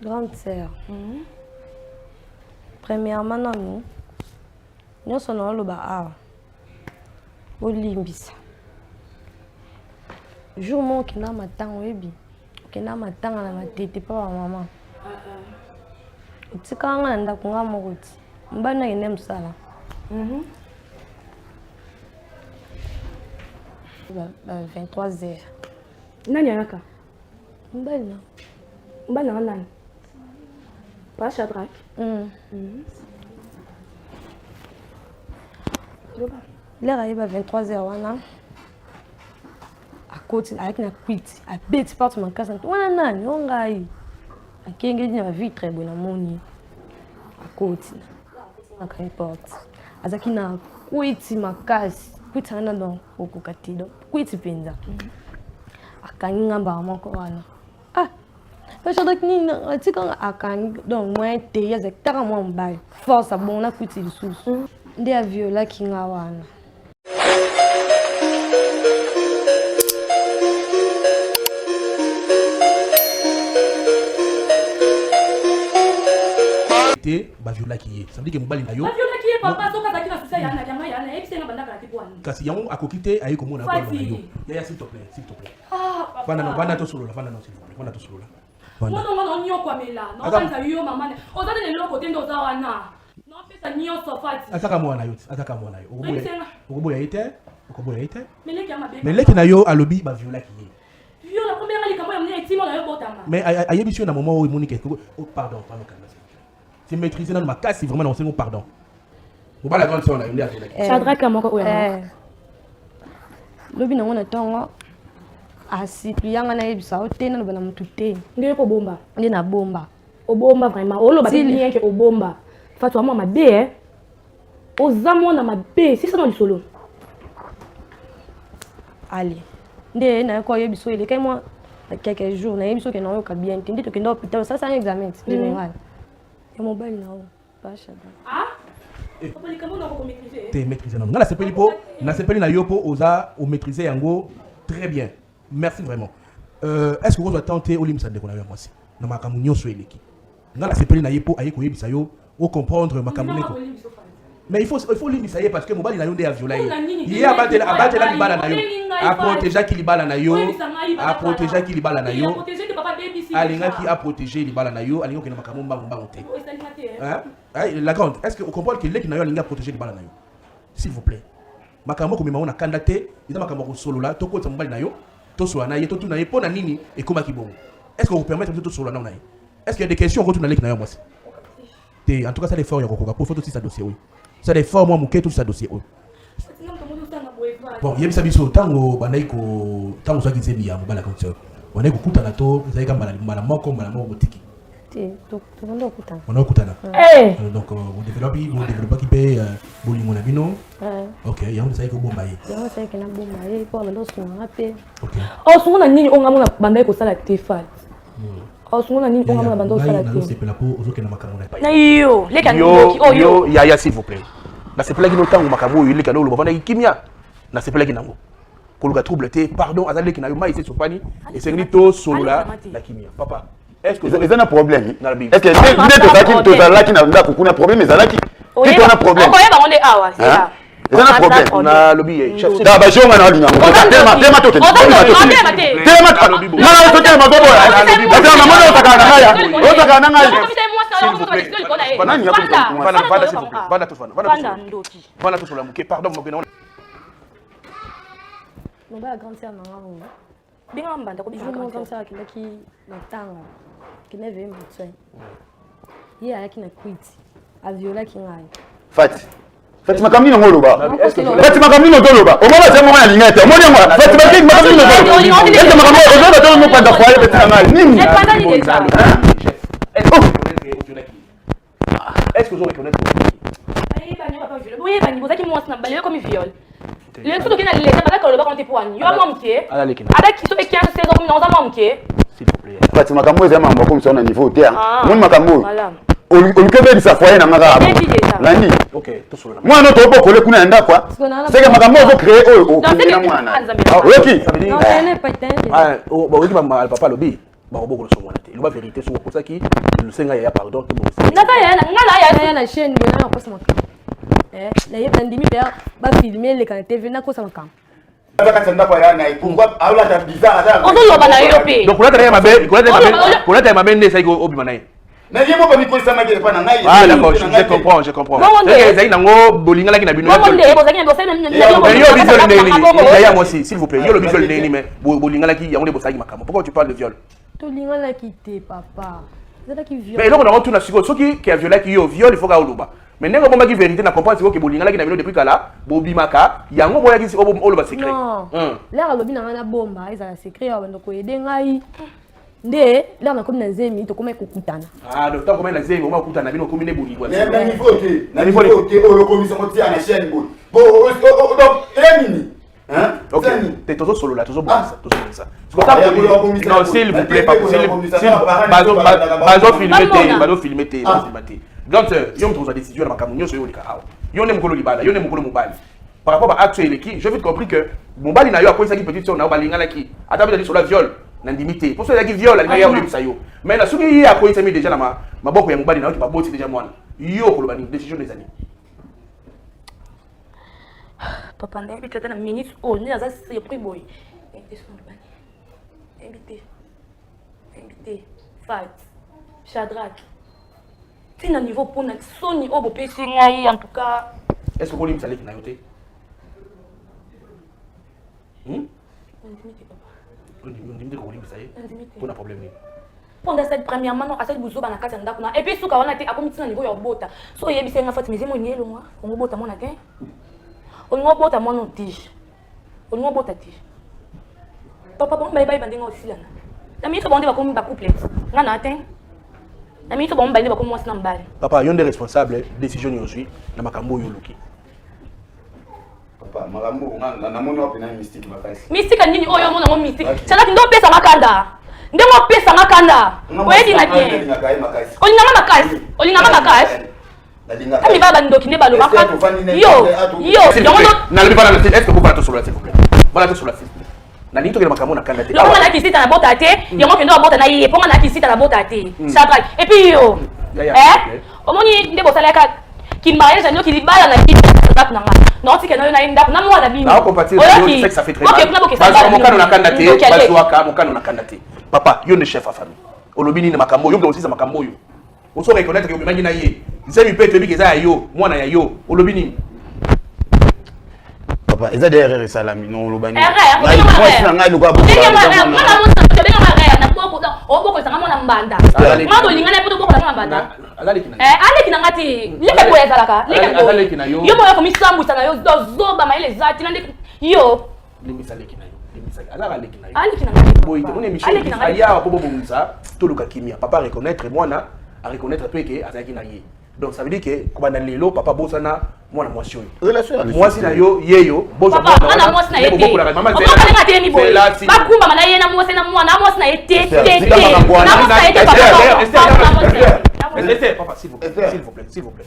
Grande sœur. Premièrement nanu nyonso naoloba awa bolimbisa jour moko okenda matanga oyebi okenda matanga na matete mpa bamama otikaka nga na ndako nga moko ti mobali nakende mosala ba 23 heures. Nani ayaka? Mobali na. Mobali na nani? Pa Shadrach. Loba. L'heure ayeba 23 heures wana akoti ayaki na kwiti abeti porte makasi wana nani o ngai akengeli na bavitre boye namoni akoti akangi porte azalaki na kwiti makasi kwiti wana donc okoka te donc kwiti mpenza akangi nga mbala moko wana ah Shadrack nini atikanga akangi donc moyen te ye azalaki taka mwa mobali force abongo na kwiti lisusu nde aviolaki nga wana. Te baviolaki ye, ça veut dire que mobali na yo baviolaki ye papa soki azalaki na susa yana yanga yana yebisa nga bandaka te bwani kasi yango akoki te aye komona na yo yaya, s'il te plaît, s'il te plaît. Ah, vanda na vanda tosolola, vanda na, s'il vous plaît, vanda tosolola. Mwana ngo naonyokwamela naokanisa yo mama oza te na eloko te nde oza wana naopesa nyonso Fati. Azaka mwana yo, azaka mwana yo, okoboya ye te, okoboya ye te. Meleki ya mabe. Mais leki na yo alobi baviolaki ye. Viol akombelanga likambo ya monene etimo na yo botama. Mais ayebisi yo na moment oyo emoni ke oh, pardon, pardon, calme, c'est maîtriser nanu makasi vraiment na osengo pardon. Mobala grande sœur na yo nde aviolaki. Shadrack moko oyo. Lobi nango na ntongo asupplianga nayebisa yo te naloba na motu te. Nde kobomba. Nde nabomba. Obomba vraiment oloba te bien ke obomba Fatu mwa mabe eh oza mwana mabe sisa na lisolo. Ale nde naye koyebisa oyo elekaki mwa quelques jours, nayebi soki nayoka bien te nde tokende hôpital osalasanga examen général ya mobali na yo pa Shadrack. Ah, likambo na komaîtriser. Te, maîtriser nanu. Nga nasepeli mpo nasepeli na yo mpo oza omaîtrise yango très bien, merci vraiment. Est ce que okozwa temps te olimbisa ndeko na yo ya mwasi na makambo nyonso eleki? Nga nasepeli na ye mpo aye koyebisa yo ocomprendre makambo ndeko, mais il faut limbisa ye parce que mobali na yo nde aviola ye. Ye abatela abatela libala na yo, aprotégeaki libala na yo, aprotégeaki libala na yo, alingaki aprotéger libala na yo, alingi okende makambo mbangu mbangu te. Hein? La grande, est ce que ocomprendre que leki na yo alingi aprotéger libala na yo? S'il vous plaît, makambo okomema ngo na kanda te, eza makambo ya kosolola. Tokotisa mobali na yo, tosolola na ye, totuna ye mpo na nini ekomaki bongo. Est ce que okopermettre biso tosolola nao na ye? Est ce qu'il y a des questions okotuna leki na yo mwasi te? En tout cas, sala effort ya kokoka po faut tosisa dossier oyo. Sala effort mwa moke, tosisa dossier oyo. Bon, yebisa biso ntango bandaki ko ntango ozwaki nzebi ya mobali ya grande sœur, bandaki kokutana to ezalaki ka mbala moko mbala moko botiki? Te, tobanda kokutana. Banda kokutana. Donc bodéveloppaki mpe bolingo na bino. Ok, yango ezalaki kobomba ye? Yango ezalaki nabomba ye mpo abanda osunganga mpe. Osunga na nini? Onga mona bandaki kosala te Fati. Osunga na nini? Onga mona banda osala te. Nazosepela mpo ozokenda makambo na na yo leka ndoki oyo. Yaya, s'il vous plaît, nasepelaki no ntango makambo oyo eleka oloba vandaki kimia, nasepelaki nango. Koluka trouble te, pardon, aza leki na yo. Mai ese esopani, esengeli tosolola na kimia. Papa, est ce que eza na problème? Est ce que nde tozalaki na ndako kuna, problème ezalaki te? Wana problème okoyeba ngo nde awa. Eza na problème. Nalobi ye. Da bajonga na olinga ngo telema, telema, tokende, telema, mana ototelema toboya batela mama otakala na ngai, otakala na ngai. Nani? Vanda, s'il vous plaît, vanda, tofanda, vanda, tosolola moke, pardon moke. Mobali ya grande sœur na nga oyo. Benga mbanda. Jour moko grande sœur akendaki matanga, akende veillée mortuaire, ye ayaki na kwiti, aviolaki ngai. Fati, Fati, makambo nini yango oloba? Fati, makambo nini ozoloba? Omoni aza moko nalinga ete omoni yango. Fati, makambo nini ozoloba? Ete makambo ozoloba to mopanza foyer peti na ngai nini? Est-ce que ozo reconnaître? Oyebani bozalaki mwasi na mobali, oyokomi viol lelo. Soki okei na leta, bazalaki kolobaka te po wani yo mwa moke adaki soki 15 16 okomi na oza mwa moke. S'il vous plaît. Fati, makambo oyo eza makambo akomisa na niveau te. Omoni makambo oyo oluki obebisa foyer na nga kaka landi. Ok, tosolola. Mwana tobokole kuna ya ndako seke makambo oyo ozocréer oyo okende na mwana oyoki. Oyoki papa alobi. Bakobokola so mwana te. Loba vérité, soki okosaki, losenga yaya pardon te. Naza yaya nga na yaya na chaîne boye, nakosa makambo. Nayebi, nandimi mpe bafilme eleka na TV, nakosa makambo. Kati ya ndako ya na ye, pourquoi aolata bizarre? Ozoloba na yo mpe. Donc kolata na ye mabe, kolata ya mabe nde esalaki obima na ye? Mais ye moko mikolisamaki epa na ngai. Ah d'accord, je comprends, je comprends. Ezali nango bolingalaki na bino. Bongo nde bozalaki na bosali. Mais yo lobi viol ndenge nini, yaya mwasi? S'il vous plaît, yo lobi viol ndenge nini? Mais bolingalaki, yango nde bosalaki makambo. Pourquoi tu parles de viol? Tolinganaki te, papa, ezalaki viol. Mais eloko nango tuna sikoyo, soki ke aviolaki yo, viol, il faut ka oloba. Mais ndenge obombaki vérité, na comprendre sikoyo ke bolingalaki na bino depuis kala, bobimaka, yango boyaki oloba secret. Non, l'heure alobi na ngai nabomba, ezala secret ya bando koyede ngai nde l'heure nakomi na zemi, tokomaki kokutana. Ah, donc ntango komai na zemi, okoma kokutana na bino, okomi nde bolingo. Na niveau te, na niveau te oyo okomisa ngo tia na chaîne boye. Bo donc eya nini? Ok, te, tozosolola, tozobongisa, tozobongisa. Non, s'il vous plaît, bazofilme te, bazofilme te, bazofilme te. Grande sœur, yo moto kozwa décision na makambo nyonso oyo oleka awa. Yo nde mokolo libala, yo nde mokolo mobali. Par rapport ba acte oyo eleki, j'ai vite compris que mobali na yo akweyisaki petite sœur na yo, balinganaki. Ata mpe lisolo ya viol, nandimi te, mpo so ezalaki viol, alingaki ya koyebisa yo. Mais na soki ye akweyisami déjà na maboko ya mobali na yo, baboti déjà mwana, yo okoloba nini? Décision ezali. Papa, nayebi te. Ata na minute oyo nde naza surpris boye. Nayebi te soki bani, nayebi te, nayebi te. Fat Shadrack, ntina niveau mpona soni oyo bopesi ngai, en tout cas. Est ce que okolimbisa leki na yo te? Nandimi te, papa. Ondimi te kokolimbisa ye? Mpona problème nini? Mpo nde asali, premièrement non, asali buzoba na kati ya ndako na et puis suka wana te, akomi ntina niveau ya obota. So oyebisi nga, Fatima, ezemo olingi elongwa, ongo obota mwana te, olingi obota mwana otige, olingi obota te. Papa, bango bayeba ndenge osilana na minito, bango nde bakomi bacouple, nga na te. Na minito bango mibale nde bakomi mwasi na mobali. Papa, yo nde responsable, décision nyonso ozwi na makambo oyo oluki. Papa, makambo namoni wapi na mystique makasi. Mystique nini oyo omona yango mystique? Salaki nde opesanga kanda, ndenge opesanga kanda, oyebi nga bien. Olinganga makasi, olinganga makasi. Kami baa bandoki nde balobaka yo yo yango. Nalobi vala, est ce que bovana tosolola, s'il vous plaît? Vala tosolola, s'il vous plaît. Nalingi tokende makambo na kanda te. Lokonga nayaki sita na bota te, yango kende babota na ye mponga nayaki sita na bota te, Shadrack. Et puis yo omoni nde bosalaka kimariage anioki libala na bino, ndako na nga naotika na yo na ye, ndako na mwana bino. Mokano na kanda te, bazwaka mokano na kanda te. Papa, yo nde chef ya famille, olobi nini? Makambo oyo, yo osisa makambo oyo, oso reconnaître ke obimaki na ye, nzemi mpe toyebi ke eza ya yo, mwana ya yo, olobi nini? Papa, eza de erreur esalami, no oloba nini? Mwasi na ngai lokola obokolisanga mwana mbanda, nga tolingana mpo tobokola mwana mbanda. Aleki na nga te, leke boye ezalaka leke boye. Yo moyo komisambwisa na yo, zoba, mayele eza tina nde yo. Limbisa leki na yo, limbisa, azaka leki na yo. Aleki na nga. Boye te, moni émission aya po bobongisa, toluka kimia. Papa reconnaître mwana, areconnaître mpe ke azalaki na ye. Donc ça veut dire que kobanda lelo, papa, bosana mwana mwasi oyo, mwasi na yo yeyo. Bozwa mwasi na ye te, okokalenga boye, bakumbama na ye na mwasi na mwana, mwasi na ye te te te, na mwasi na ye te. Papa, s'il vous plaît, s'il vous plaît, s'il vous plaît.